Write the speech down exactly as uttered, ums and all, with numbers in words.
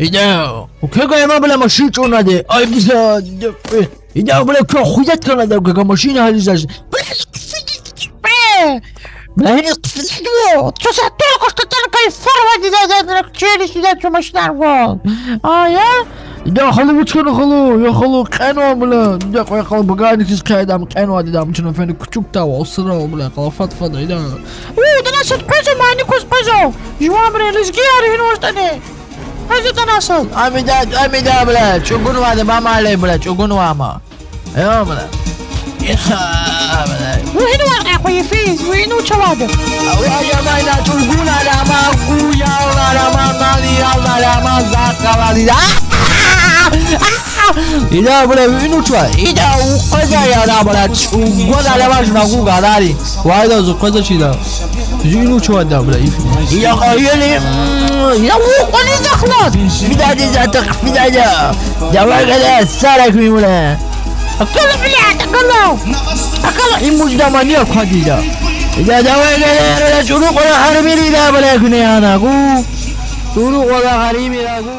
Ида, квевай ма, бля, машин чӀурнайди. Ай, бля, ида, бля, квез хуьзет хьанвайди, квевай машин гьализ жеч. Бля, хъфиди, пе. Бля, гьиниз хъфиди вуч? Чун только что, только кайфарвайди, да, да, да, чери сюда, чун машинар гваз. А, я? Ида, халу, вуч хьана, халу, я халу, кьенва, бля. Ида, кьве халу багажникдиз хъийида, ам кьенвайди, да, ам чна фена кучукда, вал срал, бля, къалафат фада, ида. У, дана сад къвезва, мани квез къвезва. Жуван, бля, лезгияр гьинвачтӀани. Къвезва дана сад. Амида, амида, бля, чӀугунвайди, ба мали, бля, чӀугунвай ма. Ё, бля. Иха, бля. Ву гьинвай къекъуй физ, ву инучавайди. Ава ямайна чӀугун алама, гу ял алама, нани ял алама, закъал алама. Ида, бля, ву инучавай. Ида, ву къвезва яда, бля, чӀугун алама жна гу гадари. Вайда зу къвезвачида. Зу инучавайда, бля, иф. Я къайили, я ву къвани захлад. Фидайди затах, фидайди. Давай геле, сарак мимуне. Акала, бля, акала. Акала, им мужда мани аквадида. Я давай геле, бля, чуру къвала гьаримирида, бля, куьне ана гу. Чуру къвала гьаримира гу.